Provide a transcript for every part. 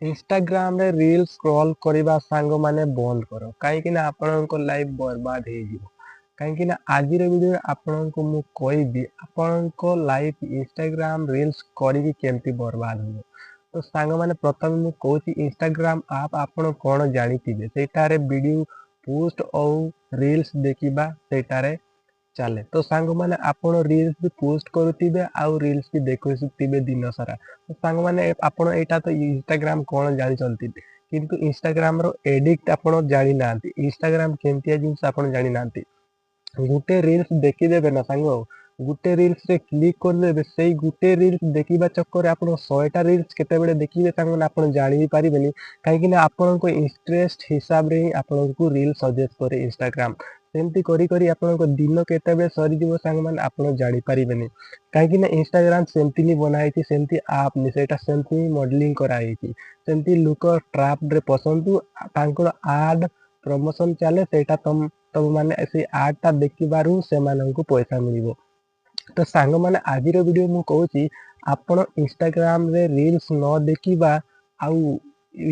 ଇନଷ୍ଟାଗ୍ରାମରେ reel Scroll କରିବା ସାଙ୍ଗମାନେ ବନ୍ଦ କର, କାହିଁକି ନା ଆପଣଙ୍କ ଲାଇଫ୍ ବର୍ବାଦ ହେଇଯିବ। କାହିଁକି ନା ଆଜିର ଭିଡ଼ିଓରେ ଆପଣଙ୍କୁ ମୁଁ କହିବି ଆପଣଙ୍କ ଲାଇଫ୍ ଇନଷ୍ଟାଗ୍ରାମ ରିଲ୍ସ କରିକି କେମିତି ବର୍ବାଦ ହେବ। ତ ସାଙ୍ଗମାନେ, ପ୍ରଥମେ ମୁଁ କହୁଛି ଇନଷ୍ଟାଗ୍ରାମ ଆପ୍ ଆପଣ କ'ଣ ଜାଣିଥିବେ। ସେଇଟାରେ ଭିଡ଼ିଓ ପୋଷ୍ଟ ଆଉ ରିଲ୍ସ ଦେଖିବା ସେଇଟାରେ ଚାଲେ। ତ ସାଙ୍ଗମାନେ, ଆପଣ ରିଲ୍ସ ବି ପୋଷ୍ଟ କରୁଥିବେ ଆଉ ରିଲ୍ସ ବି ଦେଖୁଥିବେ ଦିନ ସାରା। ତ ସାଙ୍ଗମାନେ, ଆପଣ ଏଇଟା ତ ଇନଷ୍ଟାଗ୍ରାମ କ'ଣ ଜାଣିଛନ୍ତି, କିନ୍ତୁ ଇନଷ୍ଟାଗ୍ରାମର ଏଡିକ୍ଟ ଆପଣ ଜାଣିନାହାନ୍ତି। ଇନଷ୍ଟାଗ୍ରାମ କେମିତିଆ ଜିନିଷ ଆପଣ ଜାଣିନାହାନ୍ତି। ଗୋଟେ ରିଲ୍ସ ଦେଖିଦେବେ ନା ସାଙ୍ଗ, ଗୋଟେ ରିଲ୍ସରେ କ୍ଲିକ୍ କରିଦେବେ, ସେଇ ଗୋଟେ ରିଲ୍ସ ଦେଖିବା ଚକ୍କରରେ ଆପଣ 100ଟା ରିଲ୍ସ କେତେବେଳେ ଦେଖିବେ ସାଙ୍ଗମାନେ, ଆପଣ ଜାଣି ବି ପାରିବେନି। କାହିଁକି ନା ଆପଣଙ୍କ ଇଣ୍ଟରେଷ୍ଟ ହିସାବରେ ହିଁ ଆପଣଙ୍କୁ ରିଲ୍ ସଜେଷ୍ଟ କରେ ଇନଷ୍ଟାଗ୍ରାମ। ସେମିତି କରି କରି ଆପଣଙ୍କ ଦିନ କେତେବେଳେ ସରିଯିବ ସାଙ୍ଗମାନେ, ଆପଣ ଜାଣିପାରିବେନି। କାହିଁକି ନା ଇନଷ୍ଟାଗ୍ରାମ ସେମିତି ହିଁ ବନା ହେଇଛି, ସେମିତି ଆପ୍ ନି, ସେଇଟା ସେମିତି ହିଁ ମଡେଲିଂ କରାହେଇଛି। ସେମିତି ଲୋକ ଟ୍ରାପରେ ପଶନ୍ତୁ, ତାଙ୍କର ଆଡ୍ ପ୍ରମୋସନ ଚାଲେ। ସେଇଟା ତମ ମାନେ ସେଇ ଆଡ୍ଟା ଦେଖିବାରୁ ସେମାନଙ୍କୁ ପଇସା ମିଳିବ। ତ ସାଙ୍ଗମାନେ, ଆଜିର ଭିଡ଼ିଓ ମୁଁ କହୁଛି ଆପଣ ଇନଷ୍ଟାଗ୍ରାମରେ ରିଲ୍ସ ନ ଦେଖିବା ଆଉ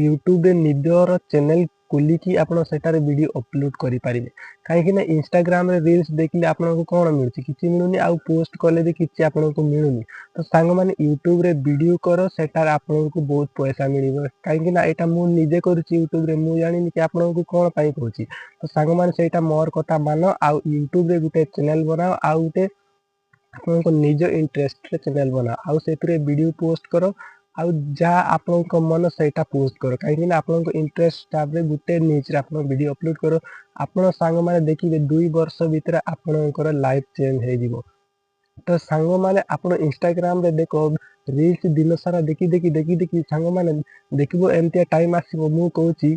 ୟୁଟ୍ୟୁବରେ ନିଜର ଚ୍ୟାନେଲ ଖୋଲିକି ଆପଣ ସେଠାରେ ଭିଡ଼ିଓ ଅପଲୋଡ଼ କରିପାରିବେ। କାହିଁକି ନା ଇନଷ୍ଟାଗ୍ରାମରେ ରିଲ୍ସ ଦେଖିଲେ ଆପଣଙ୍କୁ କ'ଣ ମିଳୁଛି? କିଛି ମିଳୁନି। ଆଉ ପୋଷ୍ଟ କଲେ ବି କିଛି ଆପଣଙ୍କୁ ମିଳୁନି। ତ ସାଙ୍ଗମାନେ, ୟୁଟ୍ୟୁବରେ ଭିଡ଼ିଓ କର, ସେଠାରେ ଆପଣଙ୍କୁ ବହୁତ ପଇସା ମିଳିବ। କାହିଁକି ନା ଏଇଟା ମୁଁ ନିଜେ କରୁଛି ୟୁଟ୍ୟୁବରେ, ମୁଁ ଜାଣିନି କି ଆପଣଙ୍କୁ କ'ଣ ପାଇଁ କହୁଛି। ତ ସାଙ୍ଗମାନେ, ସେଇଟା ମୋର କଥା ମାନ ଆଉ ୟୁଟ୍ୟୁବରେ ଗୋଟେ ଚ୍ୟାନେଲ ବନାଅ, ଆଉ ଗୋଟେ ଆପଣଙ୍କ ନିଜ ଇଣ୍ଟରେଷ୍ଟରେ ଚ୍ୟାନେଲ ବନାଅ ଆଉ ସେଥିରେ ଭିଡ଼ିଓ ପୋଷ୍ଟ କର ଆଉ ଯାହା ଆପଣଙ୍କ ମନ ସେଇଟା ପୋଷ୍ଟ କର। କାହିଁକି ନା ଆପଣଙ୍କ ଇଣ୍ଟରେଷ୍ଟ ହିସାବରେ ଗୋଟେ ନିଜରେ ଆପଣ ଭିଡ଼ିଓ ଅପଲୋଡ଼ କର। ଆପଣ ସାଙ୍ଗମାନେ ଦେଖିବେ, 2 ବର୍ଷ ଭିତରେ ଆପଣଙ୍କର ଲାଇଫ ଚେଞ୍ଜ ହେଇଯିବ। ତ ସାଙ୍ଗମାନେ, ଆପଣ ଇନଷ୍ଟାଗ୍ରାମରେ ଦେଖ, ରିଲ୍ସ ଦିନ ସାରା ଦେଖି ଦେଖି ଦେଖି ଦେଖି ସାଙ୍ଗମାନେ ଦେଖିବ, ଏମିତିଆ ଟାଇମ୍ ଆସିବ, ମୁଁ କହୁଛି,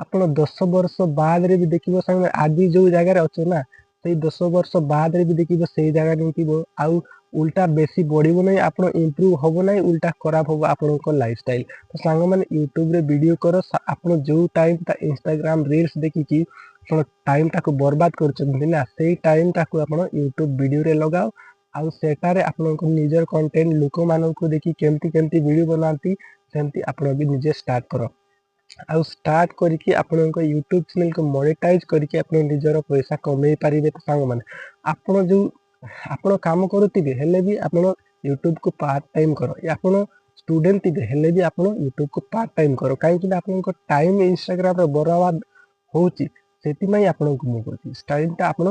ଆପଣ 10 ବର୍ଷ ବାଦରେ ବି ଦେଖିବ ସାଙ୍ଗମାନେ, ଆଜି ଯୋଉ ଜାଗାରେ ଅଛ ନା, ସେଇ 10 ବର୍ଷ ବାଦରେ ବି ଦେଖିବ ସେଇ ଜାଗାରେ ହିଁ ଥିବ। ଆଉ ଉଲ୍ଟା ବେଶୀ ବଢ଼ିବ ନାହିଁ, ଆପଣ ଇମ୍ପ୍ରୁଭ ହବ ନାହିଁ, ଉଲ୍ଟା ଖରାପ ହବ ଆପଣଙ୍କ ଲାଇଫଷ୍ଟାଇଲ। ତ ସାଙ୍ଗମାନେ, ୟୁଟ୍ୟୁବରେ ଭିଡ଼ିଓ କର। ଆପଣ ଯୋଉ ଟାଇମଟା ଇନଷ୍ଟାଗ୍ରାମ ରିଲ୍ସ ଦେଖିକି ଆପଣ ଟାଇମଟାକୁ ବର୍ବାଦ କରୁଛନ୍ତି ନା, ସେଇ ଟାଇମଟାକୁ ଆପଣ ୟୁଟ୍ୟୁବ ଭିଡ଼ିଓରେ ଲଗାଅ। ଆଉ ସେଠାରେ ଆପଣଙ୍କ ନିଜର କଣ୍ଟେଣ୍ଟ ଲୋକମାନଙ୍କୁ ଦେଖି କେମିତି କେମିତି ଭିଡ଼ିଓ ବନାନ୍ତି, ସେମିତି ଆପଣ ବି ନିଜେ ଷ୍ଟାର୍ଟ କର। ଆଉ ଷ୍ଟାର୍ଟ କରିକି ଆପଣଙ୍କ ୟୁଟ୍ୟୁବ ଚ୍ୟାନେଲକୁ ମନିଟାଇଜ କରିକି ଆପଣ ନିଜର ପଇସା କମେଇ ପାରିବେ। ତ ସାଙ୍ଗମାନେ, ଆପଣ ଯୋଉ ଆପଣ କାମ କରୁଥିବେ ହେଲେ ବି ଆପଣ ୟୁଟ୍ୟୁବକୁ ପାର୍ଟ ଟାଇମ୍ କର। ଆପଣ ଷ୍ଟୁଡେଣ୍ଟ ଥିବେ ହେଲେ ବି ଆପଣ ୟୁଟ୍ୟୁବକୁ ପାର୍ଟ ଟାଇମ୍ କର। କାହିଁକି ନା ଆପଣଙ୍କ ଟାଇମ୍ ଇନଷ୍ଟାଗ୍ରାମରେ ବରବାଦ ହଉଛି, ସେଥିପାଇଁ ଆପଣଙ୍କୁ ମୁଁ କହୁଛି ଟାଇମଟା ଆପଣ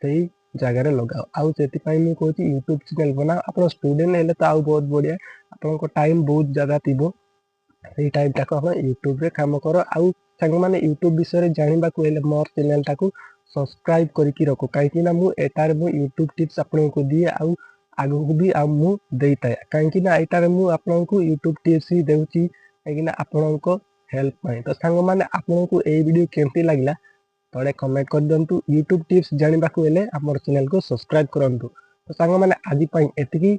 ସେଇ ଜାଗାରେ ଲଗାଅ। ଆଉ ସେଥିପାଇଁ ମୁଁ କହୁଛି ୟୁଟ୍ୟୁବ ଚ୍ୟାନେଲ ବନାଅ। ଆପଣ ଷ୍ଟୁଡେଣ୍ଟ ହେଲେ ତ ଆଉ ବହୁତ ବଢ଼ିଆ, ଆପଣଙ୍କ ଟାଇମ୍ ବହୁତ ଜାଦା ଥିବ। ସେଇ ଟାଇମଟାକୁ ଆପଣ ୟୁଟ୍ୟୁବରେ କାମ କର। ଆଉ ସାଙ୍ଗମାନେ, ୟୁଟ୍ୟୁବ ବିଷୟରେ ଜାଣିବାକୁ ହେଲେ ମୋର ଚ୍ୟାନେଲଟାକୁ ସବସ୍କ୍ରାଇବ କରିକି ରଖ। କାହିଁକି ନା ମୁଁ ଏଠାରେ ମୁଁ ୟୁଟ୍ୟୁବ ଟିପ୍ସ ଆପଣଙ୍କୁ ଦିଏ ଆଉ ଆଗକୁ ବି ଆଉ ମୁଁ ଦେଇଥାଏ। କାହିଁକି ନା ଏଇଟାରେ ମୁଁ ଆପଣଙ୍କୁ ୟୁଟ୍ୟୁବ ଟିପ୍ସ ହିଁ ଦେଉଛି, କାହିଁକି ନା ଆପଣଙ୍କ ହେଲ୍ପ ପାଇଁ। ତ ସାଙ୍ଗମାନେ, ଆପଣଙ୍କୁ ଏଇ ଭିଡ଼ିଓ କେମିତି ଲାଗିଲା ତଳେ କମେଣ୍ଟ କରିଦିଅନ୍ତୁ। ୟୁଟ୍ୟୁବ ଟିପ୍ସ ଜାଣିବାକୁ ହେଲେ ଆମର ଚ୍ୟାନେଲକୁ ସବସ୍କ୍ରାଇବ କରନ୍ତୁ। ତ ସାଙ୍ଗମାନେ, ଆଜି ପାଇଁ ଏତିକି।